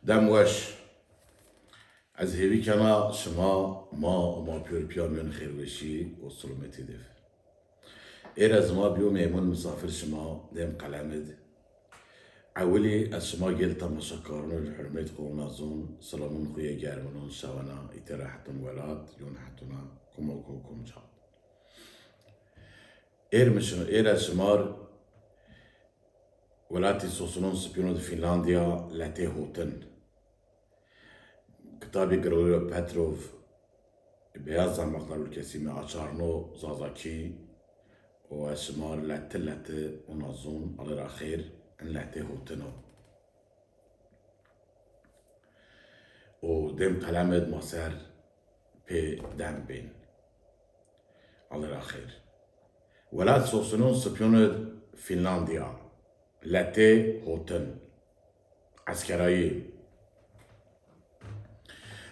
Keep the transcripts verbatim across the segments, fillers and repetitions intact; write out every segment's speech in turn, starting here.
Dem weş. Ez hêvî kena şima, ma û ma pîyor pîya mîyon xêrweşî û silometî de. Êr ez ma bîyo mêmun misafir şima, dem qelemid. Ewilî ez şima gel temaşekarûn ri hurmet xo ona zon, silamûn xo yê germinon şawena, îtera hetun welat, yon hetuna, kumo ko kum çat. Êr mi şino, êr ez şima r welatî Sosunon Sipîyon de Fînlandîya letê hotin. Kitabî Gregorio Petrov, Beyaz Zambaklar Ülkesi mi açarno Zazakî û ez şima r leti leti ona zon, Allê ra xêr, in letê hotin o. Û dem qelemid ma ser pê dem bên. Allê ra xêr. Welat Sosunon Sipîyon id Fînlandîya. Letê hotin. Eskerayî.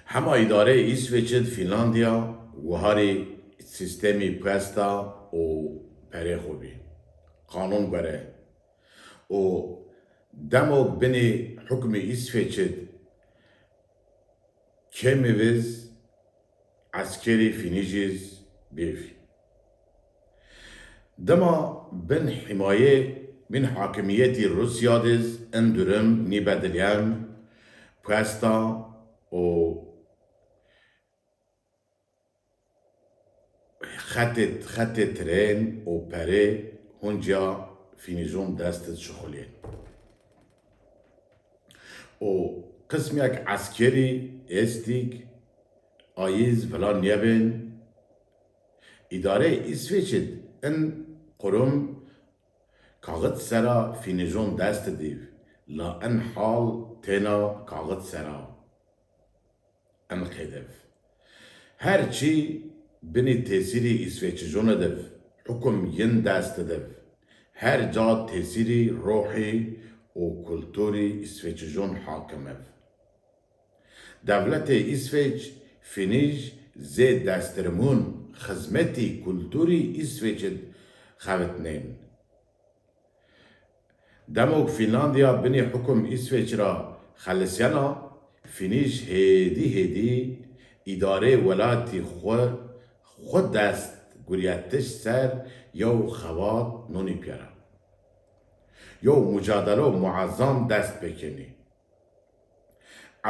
Hema îdareyê Îsveç id Fînlandîya wiharî sîstemî puesta û perê xo bî. Qanûn gore. Û demok binî hukmî Îsveç id kêmî viz eskerî Fînîj iz bîv. Dima bin hîmayê, bin hakimîyetî Rûsya diz in durum nîbedilîyen, puesta û xetê, xetê tren û perê hunca Fînîjon dest id şuxulîyên. Û qismîyek eskerî estîg, ayîz vila nîyebên. Îdareyê Îsveç id in qurum kaxit sera Fînîjon dest id îv, la in hal têna kaxit sera. Em qeydev. Her çî binî tesîrî Îsveçijon id iv, hukum yin dest id iv. Her ca tesîrî rohî û kulturî Îsveçijon hakim iv. Dewletê Îsveç Fînîj zê destirimun xizmetî kulturî Îsveç id xevitnên. Demok Fînlandîya binî hukum Îsveç ra xelisyena, Fînîj hêdî hêdî îdareyê welatî xwu, xwu dest guriyetiş ser yew xebat nonî pîyera. Yew mucadelo muezzam dest pêkenî.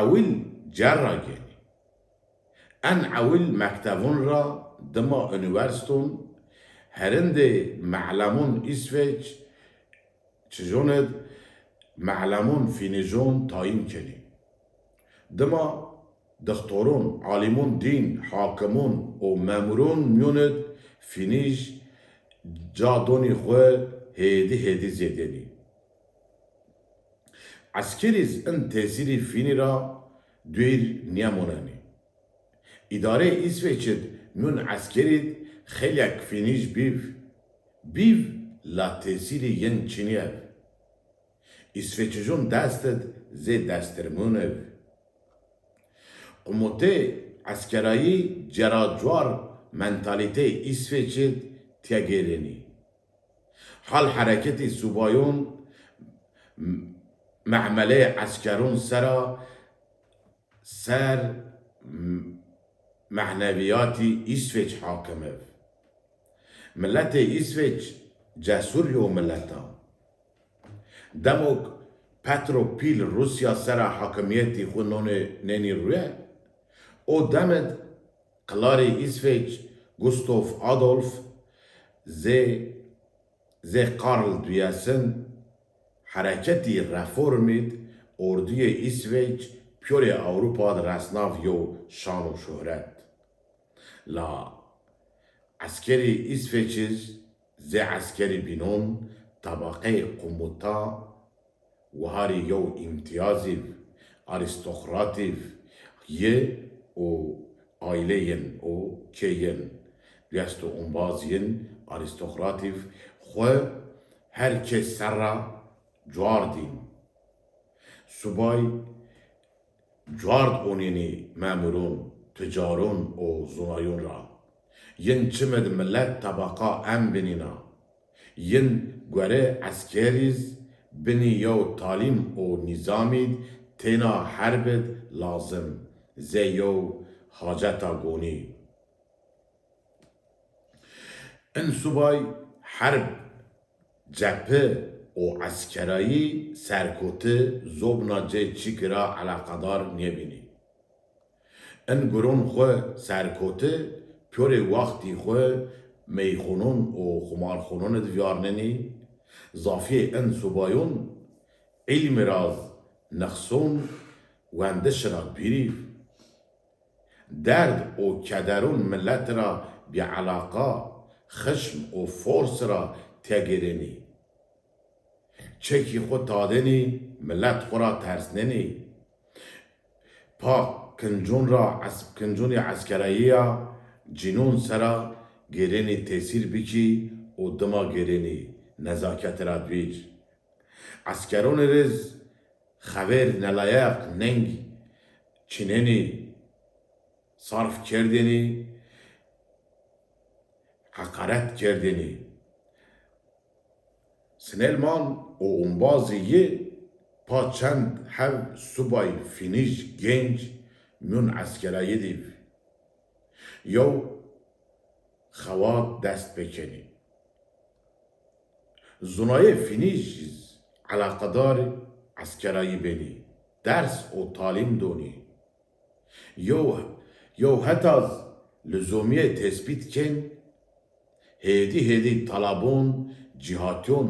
Ewil cerra gênî. En ewil mektevon ra dima unîversîton, herindê melemon Îsveç çijon id melemon Fînîjon tayîn kenî. Dima dixtoron, alîmon dîn, hakimon û memurûn mîyon id Fînîj ca donî xwu hêdî hêdî zêdênî. Eskerî z in tesîrî Fînî ra dûr nîyemonenî. Îdareyê Îsveç id mîyon eskerî d xeylek Fînîj bîv, bîv la tesîrî yin çinîyev. Îsveçijon dest id zê destirimun iv. Qumutê eskerayî cera cuar mentalîteyê Îsveç id tîya gêrenî. Hal hereketî subayon m-, mehmeleyê eskeron sera ser m-, mehnevîyatî Îsveç hakim iv. Miletê Îsveç cesur yo milet a. Demok Petro Pîl Rûsya sera hakimîyetî xwu nonê nenî ruye, o dem id qilarê Îsveç Gustav Adolf zê, zê Karl Duyesin hereketî reformî d orduyê Îsveç pîyorê Ewropa d resnav yew şan û şuhret. La eskerî Îsveçiz zê eskerî bînon tabaqeyê qumuta wiharî yew îmtîyazî v, arîstokratî v yi û aîlê yin û kê yin, duyest û ombaz yin arîstokratî v xwu her kes serra cuar dîn. Subay cuard onînî memurûn, ticarûn û zunayon ra. Yin çimid milet tebaqa en binîna. Yin guere eskerîz binî yew talîm û nîzamîd Têna herb id lazim, zê yew haceta gonî. In subay herb, cephe û eskerayî serkoti zobna cê çîkî ra eleqedar nêbînî. In guron xwu serkoti pîyorê wextî xwu meyxonon û xumarxonon id vîyarnenî, zafîyê in subayon îlmî ra nexson wendiş ra bîrî. Derd û kederon milet ra bîelaqa, xişm û fors ra têgêrenî. Çekî xwu tadenî, milet xwu ra tersnenî. Pa kincon ra es-, kinconê eskerayî ya cînon sera gêrenî tesîr bikî û dima gêrenî, nezaketî ra dûr. Eskeronî riz xevêr nelayaq neng çînenî, sarf kerdênî, heqaret kerdênî. Snellman û ombazê yi pa çend heb subay fînîj genc mîyon eskerayî dî yew xewat dest pêkenî. Zonayê fînîj eleqedar eskerayî benî, ders û talîm donî. Yew, yew heta z luzumîye tespît kên, hêdî hêdî talabon, cîhatyon,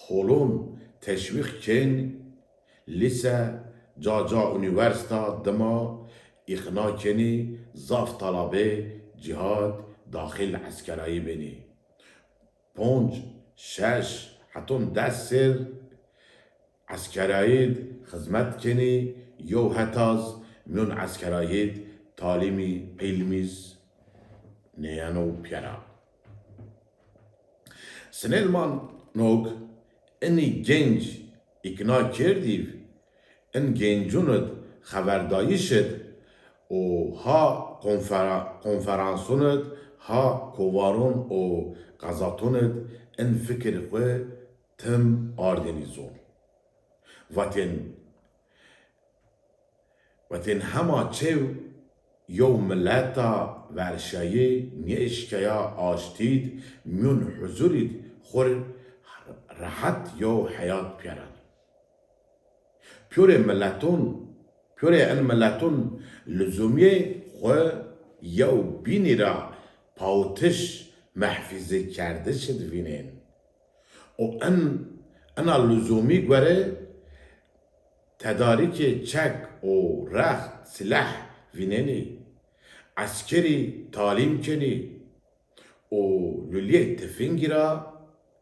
holon teşwîq kên, lîse, ca ca unîversîta dima îqna kenî, zaf talabê cîhat daxil eskerayî benî. Ponc, şeş, heton des sêr eskerayîd xizmet kenî, yew heta z mîyon eskerayîd talîmî îlmî z nêyeno pîyera. Snellman nog inî genc îkna kerdî, in gencûn id xeverdayîş id û ha konfera-, konferansûn id, ha kovarûn û qezatûn id in fikir xwu tim ardênî zon. Vatên, vatên hema çew yew mileta verşayî nêeşkeya aştîd mîyon huzurîd xwu rehet yew heyat pîyeranî. Pîyorê mileton, pîyorê in mileton luzumîyê xwu yew bînî ra pawitiş, mehfîzekerdiş id vînên. Û in, ina luzumî gore tedarîkê çek û rext, sileh vînenî, eskerî talîm kenî û lulîyê tifingî ra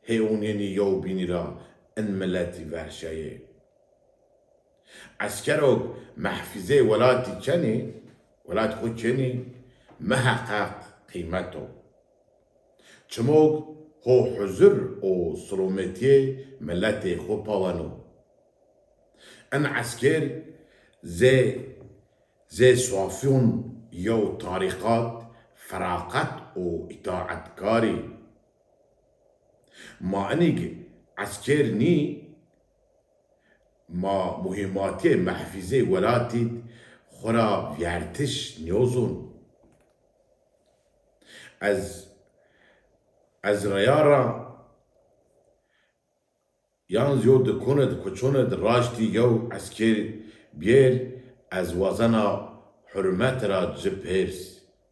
hêonîyenî yew bînî ra in miletî verşayê. Eskerok mehfîzê welatî kenî, welat xwu kenî, miheqeq qîmet o. Çimok ho huzur û silometîyê miletê xwu paweno. In esker zê, zê suafîyon yew tarîqat, feraqet û îtaetkarî. Ma inîg esker nî, ma muhîmatîyê mehfîzê welatî xwu ra vîyertiş nîyozon. Ez, ez reya ra yan zî yo dikon id, kuçon id raştî yew esker bîyêr, ez wazena hurmet ra ci pêrs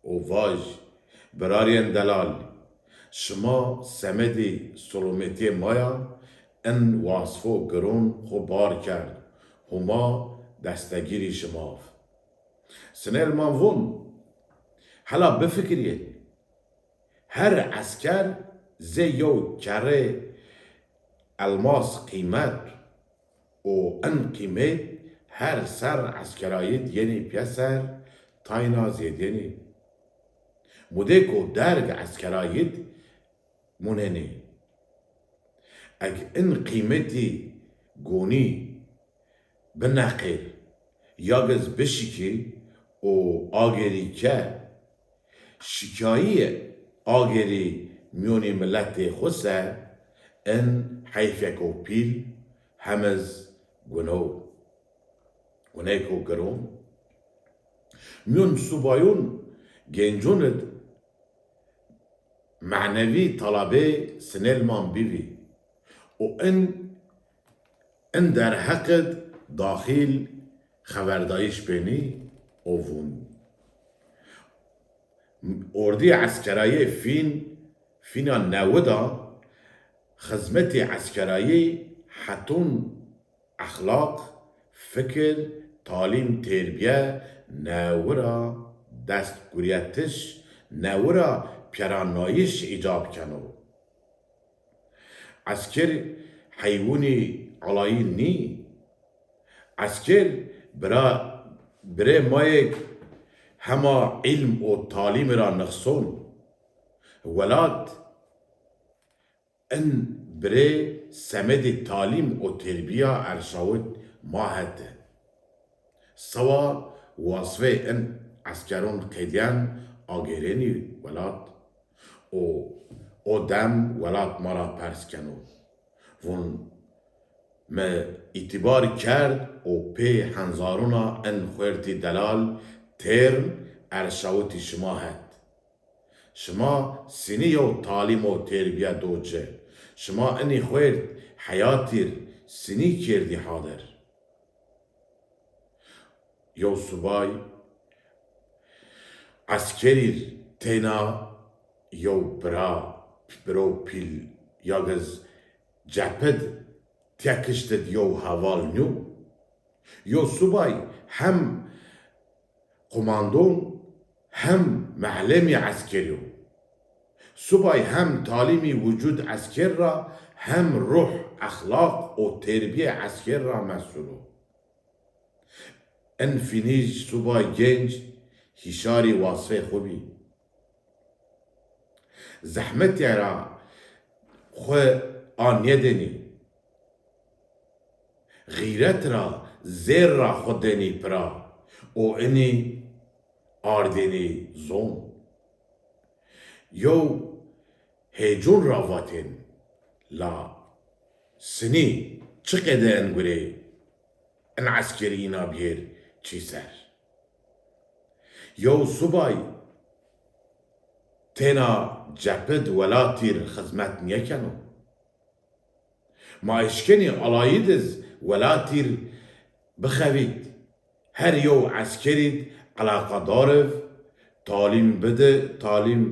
û vaj, birarîyên delal, şima semedî silometîyê ma ya, in wasfo giron xwu bar kerd, Huma destegîrî şima v. Snellman von, hela bifikirîyên. Her esker zê yew kerrê elmas qîmet û in qîmet her serr eskerayîd yenî pîyeser tayna zêdîyenî. Mudêko derg eskerayîd munenî. Eg in qîmetî gonî bineqêr, ya giz bişikî û agêrî ke şikayîye agêrî mîyonî miletê xwu se, in heyfêko pîl hem iz guno. guneyko giron. Mîyon subayûn, gencûn id manevî talabê sinêlman bîvî û in, in derheq id daxîl xeverdayîş benî û vûn. Ordî eskerayê fîn, fîna newida xizmetî eskerayî hetûn exlaq, fikir, talîm, têrbîye newi ra dest gurîyetiş, newi ra pîyeranayîş îcab keno. Esker heywûnî alayî nî. Esker bira, birê ma yê hema îlm û talîmî ra nixson. Welat in birê semedê talîm û têrbîya erşawit ma hete. Sewa wasfê in eskeron qedîyen agêrenî welat û o dem welat ma ra pers keno. Vûn, mi îtîbar kerd û pê henzarûna in xuertî delal têrn erşawitî şima het. Şima sinî yew talîm û têrbîye do ci. Şima inî xuêrd heyatîr sinî kerdî hadir. Yew subay eskerîr têna yew bira, biro pîl ya giz cepid tîya kiştid yew heval nîyo. Yew subay hem qumandon hem melemî eskerî yo. Subay hem talîmî wucud esker ra hem ruh, exlaq û têrbîye esker ra mesul o. In fînîj subay genc hîşarî wasfê xwu bî. Zehmetî ra xwu a nêdenî. Xîret ra, zêr ra xwu denî pira û inî ardênî zon. Yew hêcûn ra vatên, la sinî çi qede en gurê in eskerî îna bîyêr çî ser? Yew subay têna cepid welatîr xizmet nêkeno. Ma eşkenî alayî diz welatîr bixevît. Her yew eskerîd elaqedar iv, talîm bidi, talîm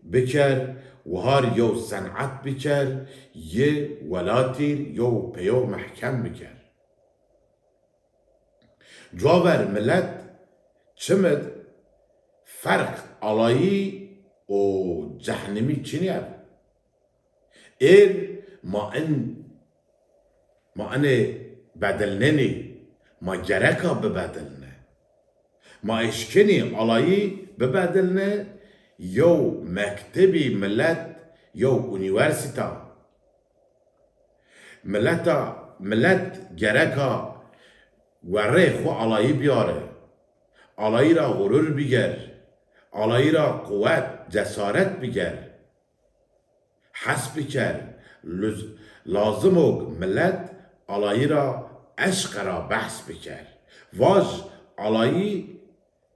biker, wahar yew sen'et biker, yi welatîr yew pê yew mehkem biker. Cuaver milet çimid ferq alayî û cehnimî çinî ev. Êr ma in, ma inê bedilnenî, ma gereka bibedilne. Ma eşkenî alayî bibedilne yew mektebî milet, yew unîversîta. Mileta, milet gereka werrê xwu alayî biyare. Alayî ra xurur biger. Alayî ra quwet, cesaret biger. Hes biker. Luz-, lazim o milet alayî ra eşqe ra behs biker. Vaj alayî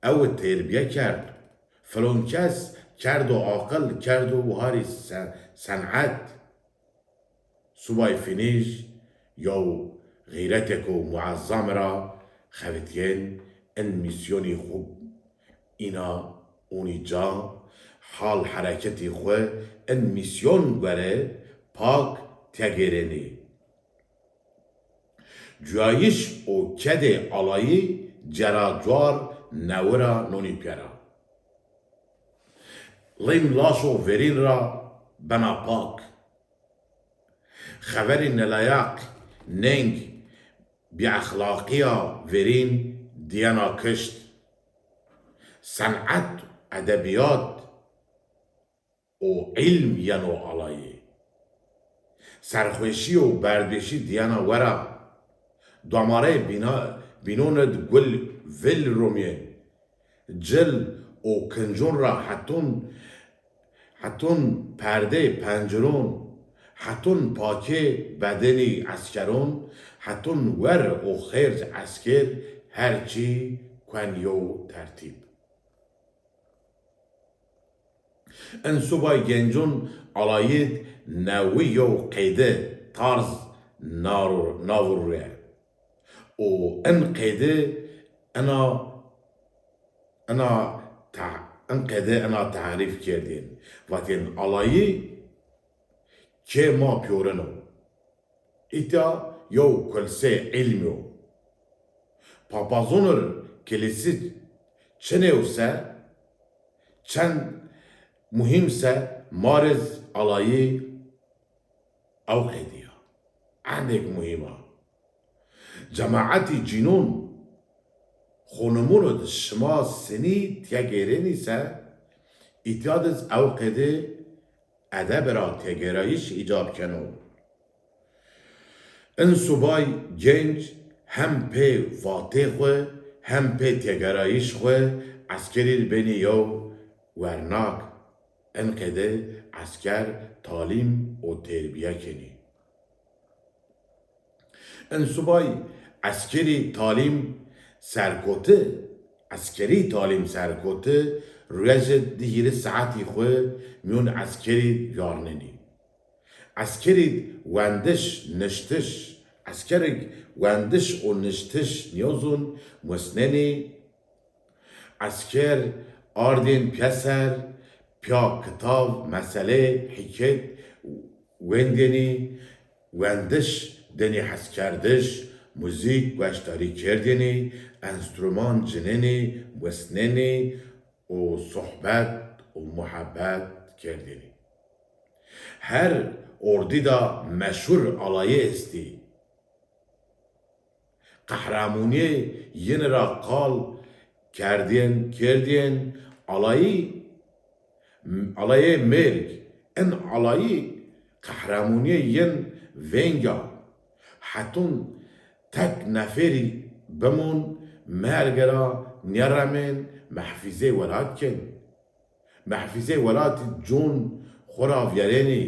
ew têrbîye kerd. Filon kes kerdo aqil, kerdo wiharî se-, sen'et. Subay Fînîj yew xîretêko muezzam ra xebitîyên in mîsyonî xwu îna onî ca, hal hereketî xwu in mîsyon gore pak tegêrenî. Cuyayîş û kedê alayî cera cuar newi ra nonî pîyera. Lîm laşo verîn ra bena pak. Xeverî nelayaq, neng, bîexlaqîya verîn dîyena kişt. Sen'et, edebîyat û îlm yeno alayî. Serxweşî û berdbêşî dîyena wera. Damarê bîna-, bînon id gul vil romyên. Cil û kincon ra hetûn, hetûn perdê penciron, hetûn pakê bedenî eskeron, hetûn wer û xêrc esker her çî kuen yew tertîb. In subay gencun alayîd newi yew qeydi tarz naru-, navurre. Û in qeydi ina, ina ta-, in qeydi ina tarîf kerdên. Vatên alayî kê ma pîyorin o. Îtya yew kulsê îlmî yo. Papazûnir kilîsî çinêw se, çend muhîm se, ma rê z alayî ew qedî ya. Endêk muhîm a. Cemaetî cînûn xonimûn id şima sinî têgêrenî se, îtya di z ew qedî edeb ra têgêrayîş îcab keno. In subay genc hem pê vatê xwu hem pê têgêrayîş xwu eskerî benî yew wernak. In qede esker talîm û terbîye kenî. In subay eskerî talîm serkoti, eskerî talîm serkoti, rueje di hîrê saetî xwu mîyon eskerî vîyarnenî. Eskerî wendiş, niştiş, eskerî wendiş û niştiş nîyozûn musnenî. Esker ardên pîyeser, pîya kitav, meselê, hîket wendênî, wendiş denî heskerdiş, muzîk gueşdarî kerdênî, enstrûman cinenî, wesnenî û sohbet û muhebet kerdênî. Her ordî de meşhur alayî estî. Qehremunîyê yin ra qal kerdîyen, kerdîyen alayî, alayê mêrg. In alayî qehremunîyê yin veng a. Hetûn tek neferî bimûn, merge ra nêremên, mehfîzê welat kên. Mehfîzê welatî cûn xwu ra vîyerênî,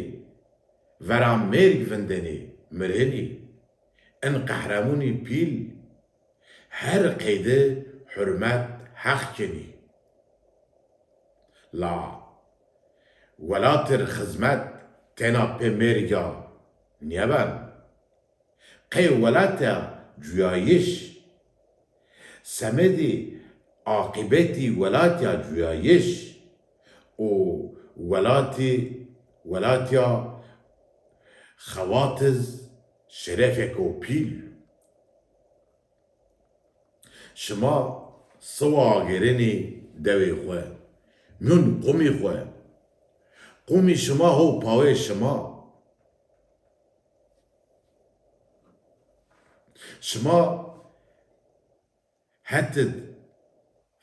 vera mêrg vindenî, mirenî. In qehremunî pîl her qeyde hurmet heq kenî. La welatir xizmet tena pê mêrga nîyeben. Qey welata cuyayîş, semedî aqîbetî welata cuyayîş û welatî, welata xewatiz şerefêko pîl. Şima siwa agêrenî dewê xwu, mîyon qumî xwu. Qumî şima ho pawê şima. Şima hetid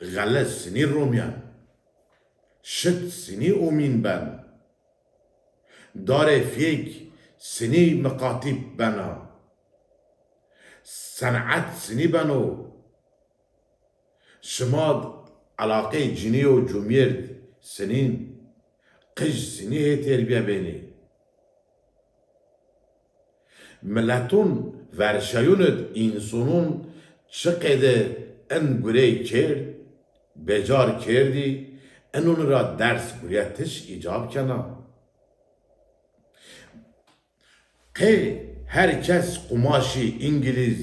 xele sinî romîyen, şit sinî omîn ben, darê fêk sinî miqatîb bena, senet sinî beno. Şima d elaqeyê cinî û cumîrd sinîn, qij sinî hê terbîye benî. Miletûn verşayûn id însonûn çi qede in gurey kerd, becar kerdî, inûn ra ders guretiş îcab kena. Qey her kes qumaşî îngilîz,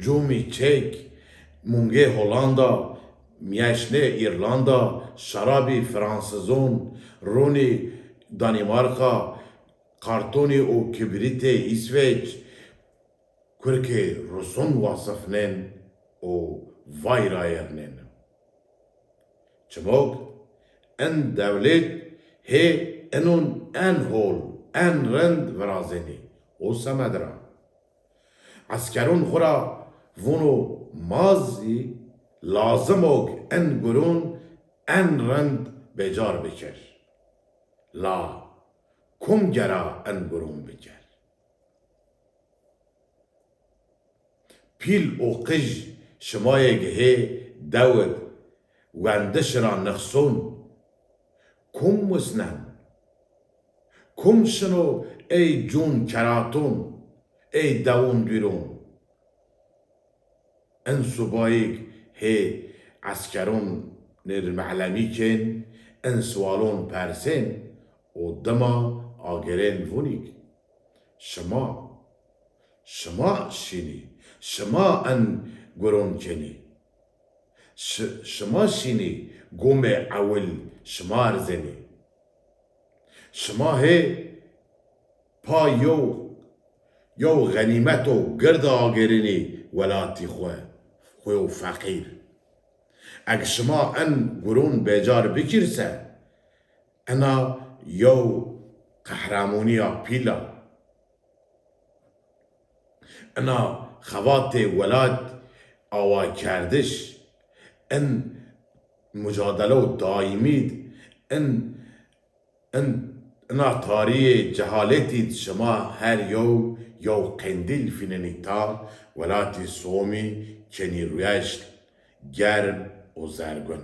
cûmî çek, mungê Holanda, mîyeşnê Îrlanda, şarabî fransizon, ronî Danîmarka, kartonî û kibritê Îsveç, kurkê ruson wasifnên û vay rayernên. Çimok in dewlêt hê inûn en hol, en rind virazenî o semed ra. Eskerûn xwu ra vûno ma zî lazim ok in gurûn en rind becar bikir. La kum gera in gurûn bikir? Pîl û qij şima yê gihê dew id wendiş ra nixson kum musnen? Kum şino ey cûn keratûn, ey dewûn dûrûn? In subayîk hê eskeron nêrmelemî kên, in siwalon persên û dima agêrên vûnîk. Şima, şima şînî, şima in guron kenî. Şi-, şima şînî gomê ewil şima erzenî. Şima hê pa yew, yew xenîmeto gird agêrinî welatî xwu, xwu yew feqîr. Eg şima in guron bêcar bikîr se, ina yew qehremonîya pîl a. Ina xebatê welat awakerdiş, in mucadelo daîmî d, in, in, ina tarîyê cehaletî d şima her yew yew qendîl fînenî ta welatî Somî kenî ruyeş germ û zergun.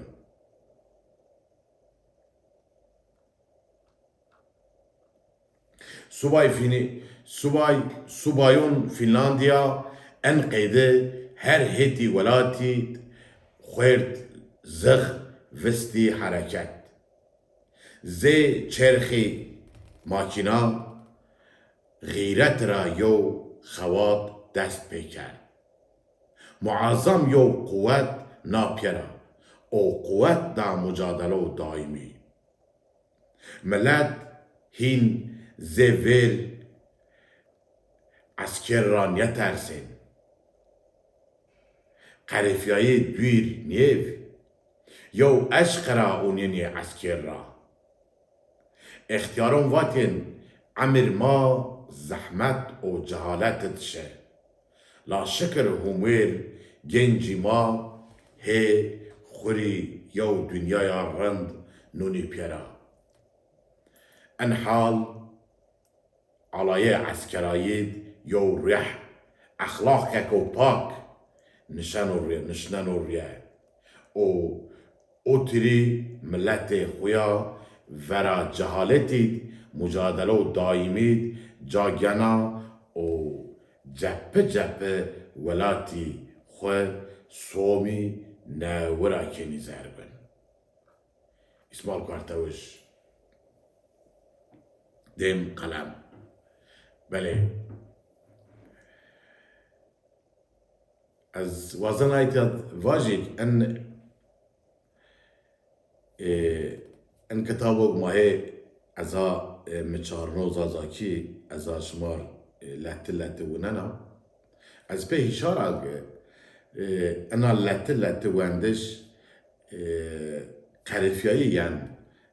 Subay Fînî-, subay, subayon Fînlandîya en qeyde her hetî welatî xwêrd zix vistî hereket. Zê çerxî makîna xîret ra yew xewat dest pê kerd. Muazzam yew quwet na pîyera. O quwet da mucadelo daîmî. Milet hîn zê vêr esker ra nêtersên. Qerefîyayê dûr nêv. Yew eşq ra onîyenê esker ra. Extîyaron vatên, emir ma zehmet û cehalet id şi. La şikir Homêr gencî ma hê xwu rî yew dinyaya rind nûnî pîyera. En hal alayê eskerayî d yew ruh, exlaqeko pak nişeno rê-, nişneno rîye. O, o tirî miletê xwu ya vera cehaletî d, mucadelo daîmî d ca gena û cepi cepi welatî xwu Somî newi ra kenî zergun. Îsmaîl Kartewij. Dêm qelem. Belê. Ez wazena îtya vajîk en, e, en kitabok ma hê eza, e, mi çarno zazakî eza şima r, e, leti leti winena. Ez pê hîşar a ke, e, ena leti leti wendiş, e, qerifyayî yen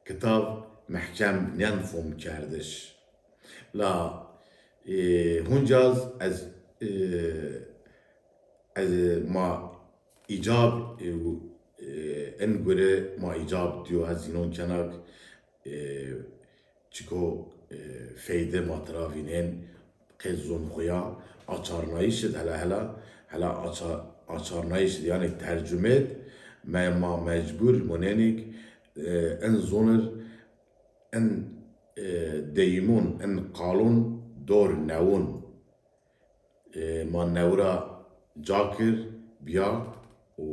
kitab mehkem nîyen fom kerdiş. La, e, huncaz ez, e, ez ma îcab, e, e, en gure ma îcab diyo ez înon kenak, e, çiko, e, feyde ma tira vînên, qê zon xo ya, açarnayîş id hela hela, hela aça-, açarnayîş id, yanî tercume id, me-, ma mecbur monenîk, e, en zonir, en, e, deyimon, en qalon dor newon, e, ma newi ra ca kir, biyar û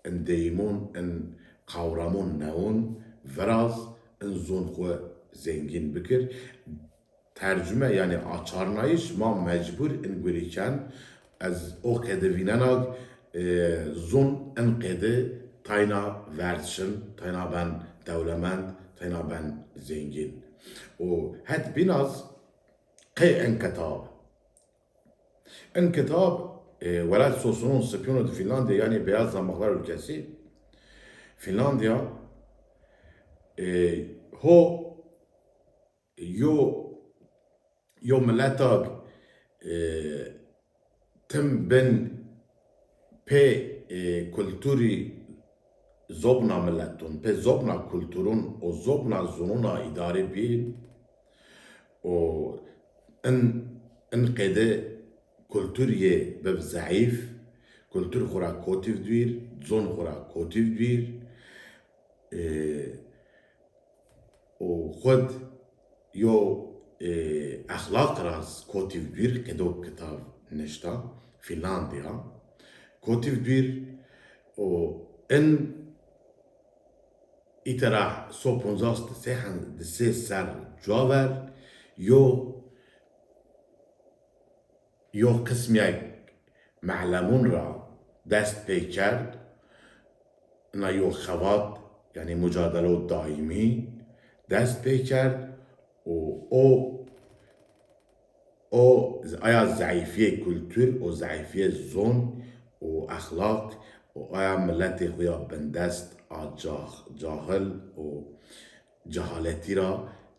in deyimon, in qawramon newon viraz, in zon xwu zengîn bikir. Tercume, yanî açarnayîş, ma mecbur in gurî ken. Ez o qede vînena, e, zon in qede tayna verdişin, tayna ben dewlemend, tayna ben zengîn. Û het bînaz qey in kitab. In kitab, e, welat Sosunun Sipiyonu di Finlandiya, yanî Beyaz Zambaklar Ülkesi, Finlandiya, e, ho yo, yo mileta, e, tim bin pê, e, kulturî zobna mileton, pê zobna kulturun û zobna zonuna îdare bî û in, in qede kultur yê bib zeîf, kultur xwu ra kotîv dûr, zon xwu ra kotîv dûr, e, û xwud yo, e, exlaq ra z kotîv dûr qedo kitab nişta, Finlandiya. kotî dûr û in îtera so poncas di sê hen-, di sê ser cuwa ver yo, yo qismîyek melemûn ra dest pê kerd, ina yo xebat, yanî mucadelo daîmî dest pê kerd û o, o aya zeîfîyê kultur û zeîfîyê zon û exlaq û aya miletê xo ya bindest a cah-, cahil û cehaletî ra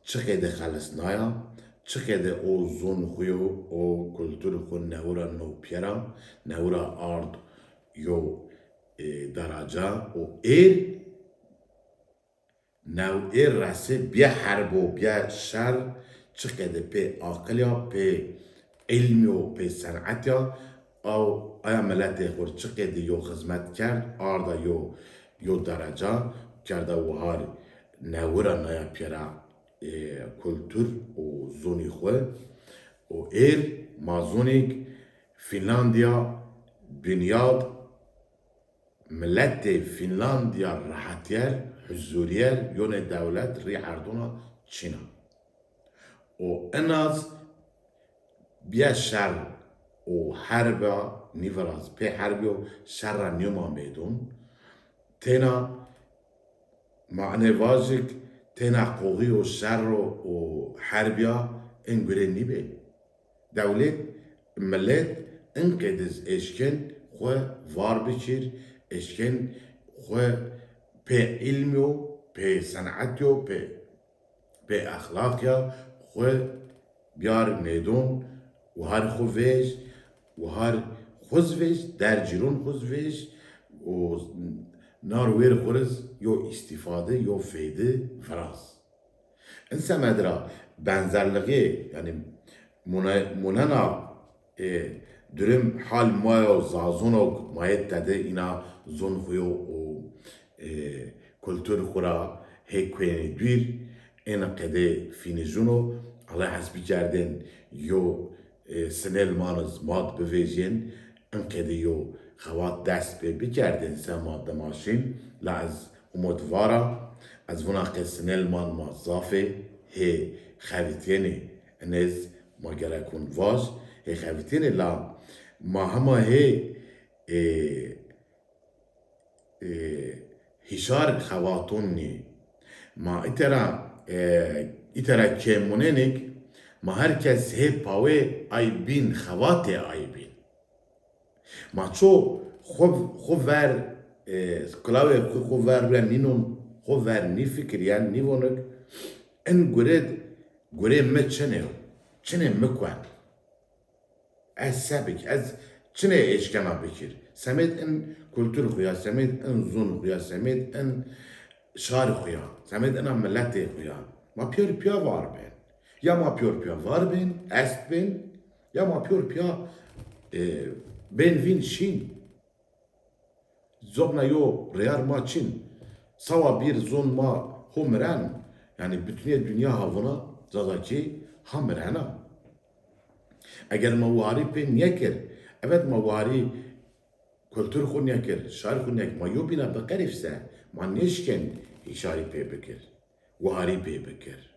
çi qede xelisnaya, çi qede o zon xo yo, o kultur xo newe ra no pîyera, newe ra ard yo, e, deraca û êr, new êr rese bîye herb o, bîye şer, çi qede pê aqil ya, pê îlm yo, pê sen'et ya, aw aya miletê xo rê çi qede yo xizmet kerd, arda yo, yo deraca, kerda wahar newe ra naya pîyera, e, kultur û zonî xo. Û êr ma zonîk Fînlandîya binyad miletê Fînlandîya rehetîyer, huzurîyer, yonê dewlet rî erdona çin a. Û inaz bîye şer û herb a, nîviraz pê herbî yo, şer ra nîyoma meydon. Têna ma inê vajik, têna qoxî û şer û herbî ya, in gure nîbê. Dewlet, milet in qediz eşken xo var bikir, eşken xo pê îlm yo, pê sen'et yo, pê, pê exlaq ya, xo biyar meydon, wahar xo vej, wahar xo zi vej, der cîron xo zi vej û nar wêr xo riz yo îstîfade, yo feyde viraz. In semed ra benzerlixî, yanî mune-, munena, e, durum hal ma yo zazon o, ma yê tede îna zon xo yo û, e, kultur xo ra hê kuenî dûr, êna qede fînijûn o. Ella hes bikerdên yo, e, sinêl man iz ma di bivejên, in qede yo xebat dest pê bikerdên se ma dima şîn, la ez umutvar a, ez vuna qe sinêl man ma zaf ê, hê xebitîyenê, inêz ma gerekon vaj, hê xebitîyenê la ma hema hê, e, e, hîşar xebaton nî. Ma îtera, e, îtera kêmunênik, ma her kes hê pawê ay bîn, xebatê ay bîn. Ma ço xo, xo ver, e, kilawê xo, xo ver ruyen nînon, xo ver nîfikirîyen, nîvonik, in gure, gurê mi çinê yo, çinê mi kuen. Ez se bik, ez çinê eşkena bikir? Semêd in kultur xo ya, semêd in zon xo ya, semêd in şar xo ya, semêd ina miletê xo ya. Ma pîyor pîya var bên. Ya ma pîyor pîya var bên, est bên, ya ma pîyor pîya, e, bên vîn şîn. Zobna yo reyar ma çin. Sawa bir zon ma ho miren. Yanî bütünê dinya ha vuna, Zazakî ha mirena. Eger ma warî pê nêkir, evet ma warî kultur xo nêkir, şar xo nêkir, ma yo bîna biqerîf se, ma nêşken hîşarî pê bikir, warî pê bikir.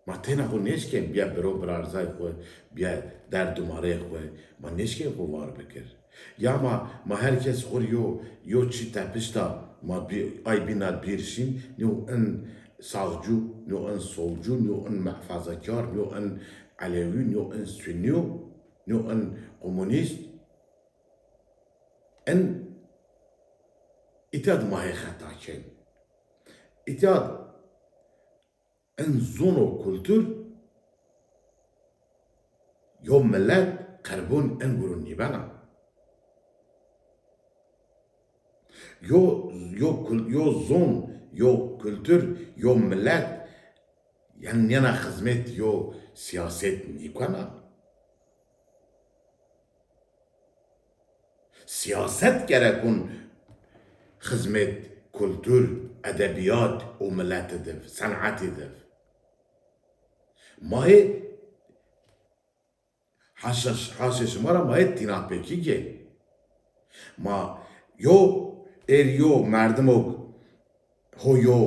Ma têna xo nêşkên bîya biro birarzay xo, bîya derd dumareyê xo, ma nêşkên xo war bikir. Ya ma, ma her kes xo rê yo, yo çî tepişta, ma bî-, ay bîna bîr şîn, nîyo in sağcı, nîyo in solcu, nîyo in muhafazakar, nîyo in elewî, nîyo in sunî, nîyo in komunîst. In îtya di ma hê xeta kên. Îtya di in zon û kultur yo milet qerbûn in gurûn nîbena. Yo, yo kul-, yo zon, yo kultur, yo milet, yanî yena xizmêt yo sîyaset nîkena. Sîyaset gerekûn xizmêt kultur, edebîyat û miletî div, senetî div. Ma yê haşa, haşê şima ra ma yê tîna pêkî gên. Ma yo êr yo merdimo ho yo,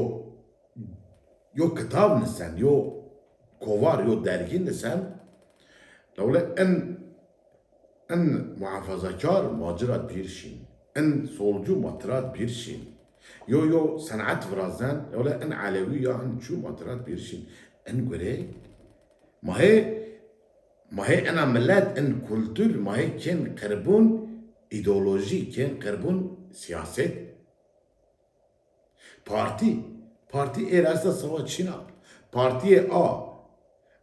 yo kitav nisen, yo kovar, yo dergî nisen, lewle in, in muhafazakar ma ci ra dûr şîn, in solcû ma tira dûr şîn. Yo yo senet virazen, lewle in elewî ya in çû ma tira dûr şîn. In gurey ma hê, ma hê ena milet, in kultur ma hê kên qirbûn, îdeolojî kên qirbûn, siyaset. Partî, partî êr esta sawa çîn a. Partîyê A,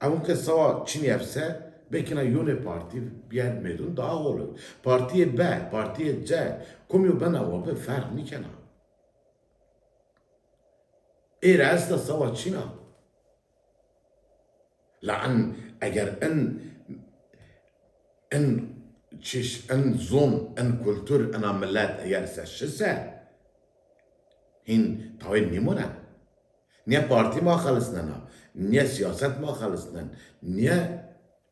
ewin ke sawa çîn ê ese, bêkena yonê partî bîyer mêdun daha hol o. Partîyê B, partîyê C, komî yo bena wa bi ferq nîkena. Êr esta sawa çîn a. La in, eger in, in çiş, in zon, in kultur, ina milet eger se şise, hîn tawê nîmûnen. Nîye partî ma xelisnena, nîye siyaset ma xelisnen, nîye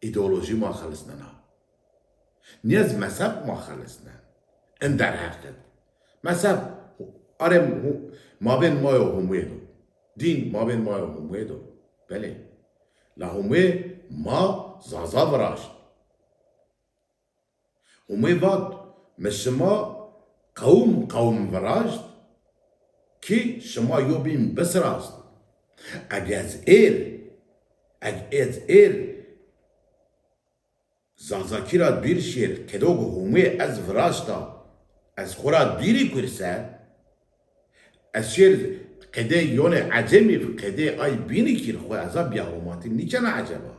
îdeolojî ma xelisnena. Nîye zî mezheb ma xelisnen. In derheq id. Mezheb, arê hu-, mabên ma yo Humuyê do. Dîn mabên ma yo Humuyê do. Belê. La Humuyê ma Zaza viraşt. Humuyê vat, mi şima qewm qewm viraşt ki şima yo bîn bisirast. Eg ez êr, eg ez êr Zazakî ra dûr şêr, qedog Humuyê ez viraşta, ez xwu ra dûrî kir se, ez şêr qedê yonê Ecemî, qedê ay bînî kir xwu, ez a bîya Humatî nîkena eceba.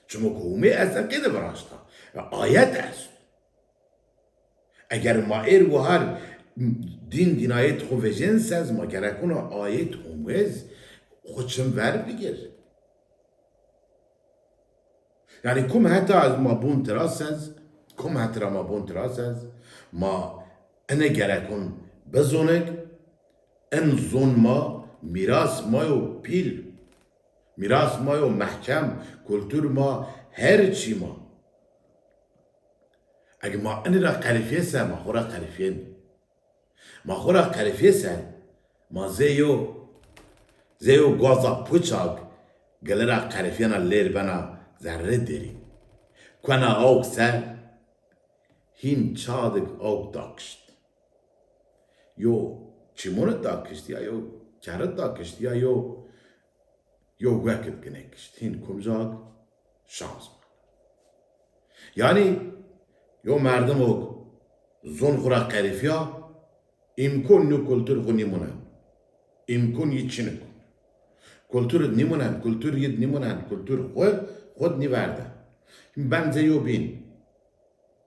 Çimok Humuyê ez qede viraşta. Ayet est. Eger ma êr wahar dîn dînayet xwu vejên sez, ma gerekuna ayet Humuyê xwu çim ver bigir. Yanî kum heta ez ma bûn tira sez, kum heta ma bûn tira sez, ma ene gerekun bizonik, in zon ma, mîras ma yo pîl, mîras ma yo mehkem, kultur ma, her çî ma. Eg ma inî ra qerifîyê se, ma xo ra qerifîyên. Ma xo ra qerifîyê se, ma zê yo, zê yo gwaza puçak gili ra qerifîyena lêr bena zerrê derî. Kuena awk ser, hîn çadik awk dakişt. Yo çimûn id dakişt ya yo kerr id dakişt ya yo yo wek id ginekişt. Hîn kumcak şans ma. Yanî yo merdimok zon xwu ra qerifîya, îmkon nî kultur xwu nîmunen. Îmkon yî çinik o. Kultur id nîmunen, kultur yid nîmunen, kultur xwu xwu di nîverden. Hîn ben zê yo bîn.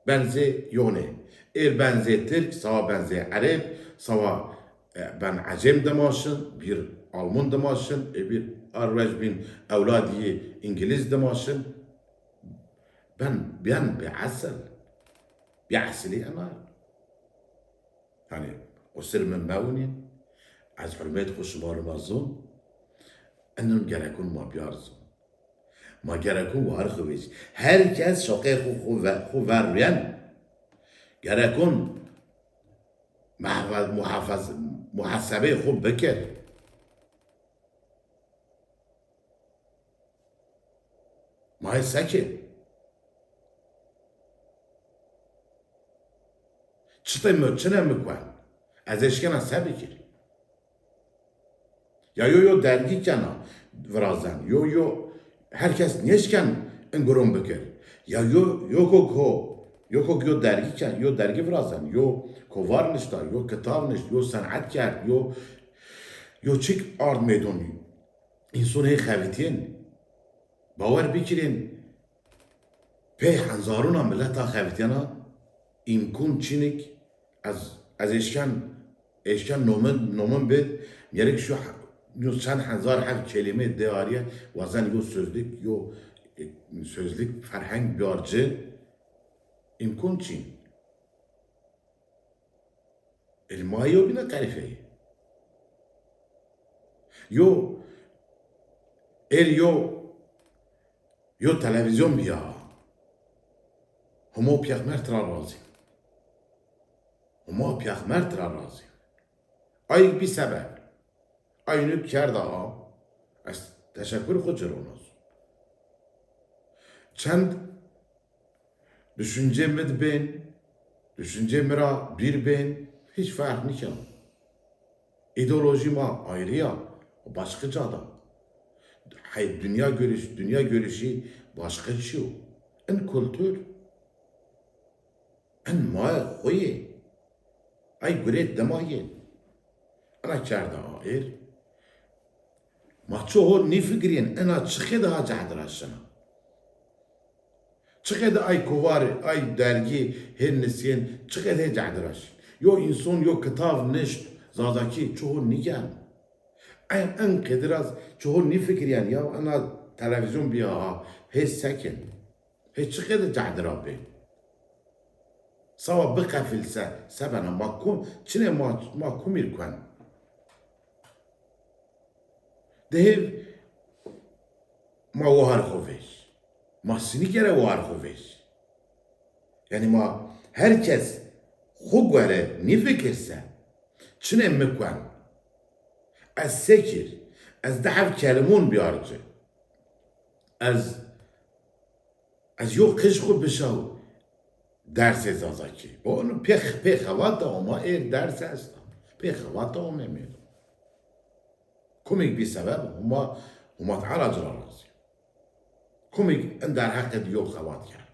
Ben zê yonê. Êr ben zê tirk, sawa ben zê ereb, sawa, e, ben ecêm dima şin, bir alman dima şin, e, bir arwec bîn ewladî yê îngilîz dima şin. Ben, ben bi esil. Bi esilî ena. Yanî qusir mi mewinî. Ez hurmet xwu şima rima zon. Enun gerekun ma biyar zon. Ma gerekun war xwu vecî. Her kes şoqê xwu, xwu ve-, xwu ver rûyen. Gerekun mehve-, muhafaz-, muhasebeyê xwu bikir. Ma ê se kên? Çitê mi, çine mi kuen? Ez eşkena se bikir? Ya yo yo dergî kena virazen. Yo yo her kes nêşken in guron bikir. Ya yo yo ko ko yo ko yo dergî ken, yo dergî virazen, yo kovar nişta, yo kitav nişt, yo senet kerd, yo yo çik ard meydon. Înson hê xevitîyên. Bawer bikirên, pey henzarûna mileta xevitîyena, îmkun çinik, ez, ez eşken, eşken nomin, nomin bid, gerek şu he-, yo çend henzar heft kelîme dê arîye, wazen yo sözlük, yo, e, sözlük ferheng biyar ci, îmkun çin. Ê ma yo bîne qerifeyî. Yo, êr yo, yo televîzyon bîya. Homo pêxmer tira razî. Homa pêxmer tira razî. Ayik bî sebeb. Ay nû kerda a. Ez teşekur xo ci rona zû. Çend düşüncê mi di bên, düşüncê mi ra bîr bên, hîç ferq nîkeno. Îdeolojî ma ayrî ya, o başka ca da. Hey, dünya görüş, dünya görüşü başka çî yo. In kultur, in ma xo yê. Ay gurê dima yê. Ina kerda aêr. Ma çi ho nîfikirîyên, ina çi qede ha cehd ra şina? Çi qede ay kovar, ay dergî hên nisîyên, çi qede hê cehd ra şin? Yo înson, yo kitav nişt, Zazakî çi ho nîgen. En, en qede ra çi ho nîfikirîyen, ya ina televîzyon bîya ha, hê sekên. Hê çi qede cehd ra bên? Sawa biqefil se, se bena ma kum, çinê ma, ma kumîr kuen? De hê ma wahar xo vêj. Ma sinî gere wahar xo vêj. Yanî ma her kes xo gore nîfikir se, çinê mi kuen? Ez se kir? Ez di heft kelimon biyar ci. Ez Ez yo qij xwu bişaw dersê Zazakî. Onu pê, pê xebat da Homa êr derse esta. Pê xebat da Homa mêdo. Kumêk bî sebeb Homa, Homa Teala ci ra razî. Kumêk in derheqê di yo xebat kerd.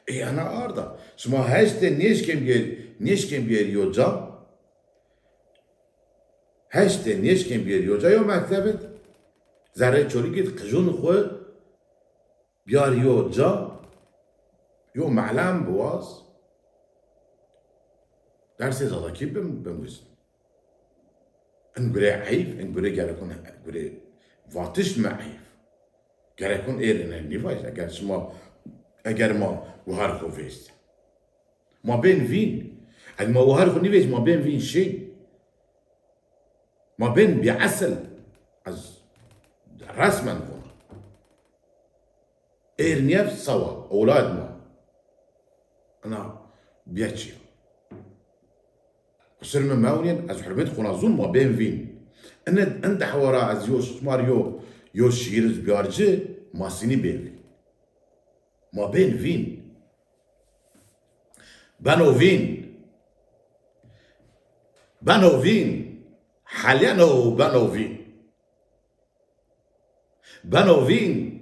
Ê ena arda. Şima heştê nêşkên biyêr, nêşkên biyêr yo ca. Heştê nêşkên biyêr yo ca yo mektebid. Zerrê Çolîgî di qijûn xwu biyar yo ca, yo melem biwaz, dersê Zazakî bim-, bimûz. In gure eyb, in gure gerekon, gure vatiş mi eyb. Gerekon êr ine nîvajî, eger şima, eger ma wahar xwu vêjt. Ma bên vîn. Eger ma wahar xwu nîvêjt, ma bên vîn şî. Ma bên bî esil. Ez resmen vona. Êr nîyef sawa, ewlad ma. Ina bîya çî. Qusir mi mewnîyen, ez hurmet xona zûn ma bên vîn. Ine, in dehwa ra ez yo şima rê yo, yo şîîr iz biyar ci, ma sinî bên vîn. Ma bên vîn. Beno vîn. Beno vîn. Heleno beno vîn. Beno vîn.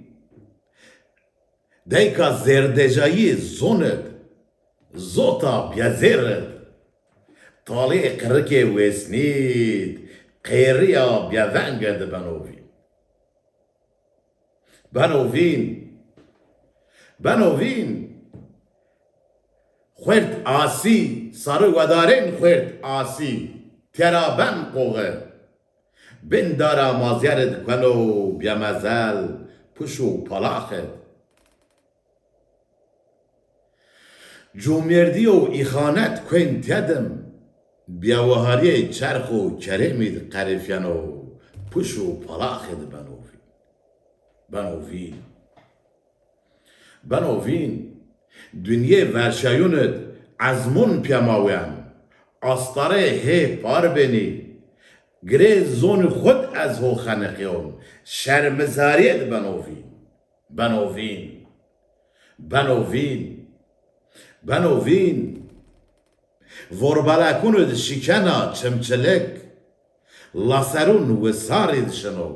Deyka zerdejayî zonid, zota biyezêrid, talê qirikê wêsnîd, qêrîya biyevengid beno vîn. Beno vîn. Beno vîn. Xuert asî, sarî wedarên xuert asî, tera ben qoxi. Bin dara mazyerid kueno biemezel, puş û palaxid. Cûmêrdî û îxanet kuên tedim, biewaharîyê çerx û kerêmîd qerifyeno, puş û palaxid beno vîn. Beno vîn. Beno vîn. Dinyê verşayûnid ezmûn pîyemawen, astarê hê par benî, girê zonî xwu d ez ho xeniqîyon, şermizarîyid beno vîn. Beno vîn. Beno vîn. Beno vîn. Vorbelekûnid şikena çimçilik, laserûn wisarîd şino.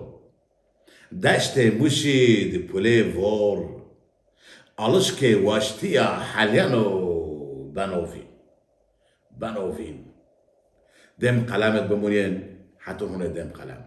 Deştê Muşî di pulê vor, alişkê waştîya helyeno beno vîn. Beno vîn. Dêm qelemid bimunên, heto hune dêm qelem.